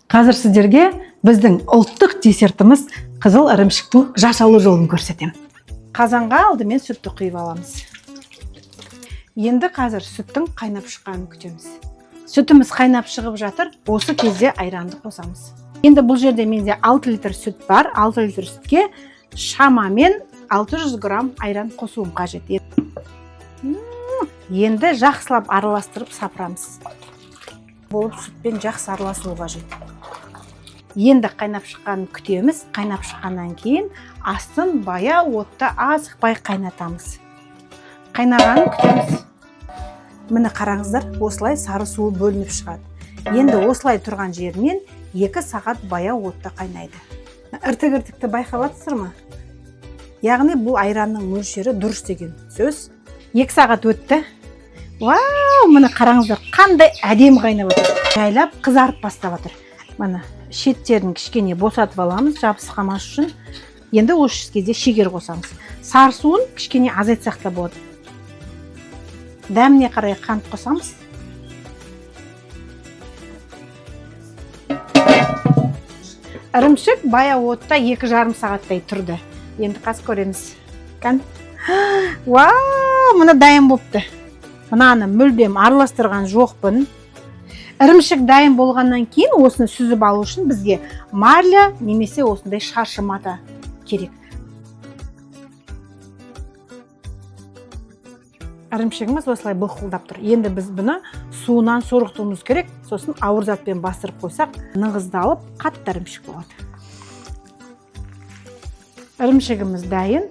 Қазір сіздерге біздің ұлттық десертіміз қызыл ірімшіктің жасалу жолын көрсетемін. Қазанға алдымен сүтті құйып аламыз. Енді қазір сүттің қайнап шыққанын күтеміз. Сүтіміз қайнап шығып жатыр, осы кезде айранды қосамыз. Енді бұл жерде менде 6 литр сүт бар. 6 литр сүтке шамамен 600 грамм айран қосуым қажет. Енді жақсылап араластырып сапырамыз. Болып сүтпен жақсы араласуы қажет. Енді қайнап шыққанын күтеміз. Қайнап шыққаннан кейін астын баяу отта асықпай қайнатамыз. Қайнағанын күтеміз. Міне, қараңыздар, осылай сары суы бөлініп шығады. Енді осылай тұрған жерінен 2 сағат баяу отта қайнайды. Іртік іртікті байқап жатсыздар ма? Яғни бұл айранның мөлшері дұрыс деген сөз. 2 сағат өтті. Вау, міне, қараңыздар, қандай әдемі қайнап жатыр, жайлап қызарып бастап жатыр. Міне, шеттерін кішкене босатып аламыз, жабысып қалмас үшін. Енді осы кезде шекер қосамыз. Сары суын кішкене азайтсақ та болады. Дәміне қарай қант қосамыз. Ірімшік баяу отта 2,5 сағаттай тұрды. Енді қазір көреміз. Кән, вау, мына дайын болыпты. Мынаны мүлдем араластырған жоқпын. Ірімшік дайын болғаннан кейін осыны сүзіп алу үшін бізге марля немесе осындай шаршы мата керек. Ірімшігіміз осылай былқылдап тұр. Енді біз бұны суынан сорғытуымыз керек. Сосын ауыр затпен бастырып қойсақ, нығыздалып, қатты ірімшік болады. Ірімшігіміз дайын.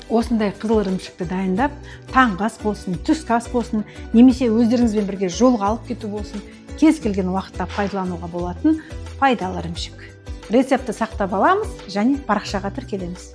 Осындай қызыл ірімшікті дайындап, таңғы ас болсын, түскі ас болсын, немесе өздеріңізбен бірге жолға алып кету болсын, кез келген уақытта пайдалануға болатын пайдалы ірімшік. Рецептті сақтап аламыз және парақшаға тіркелеміз.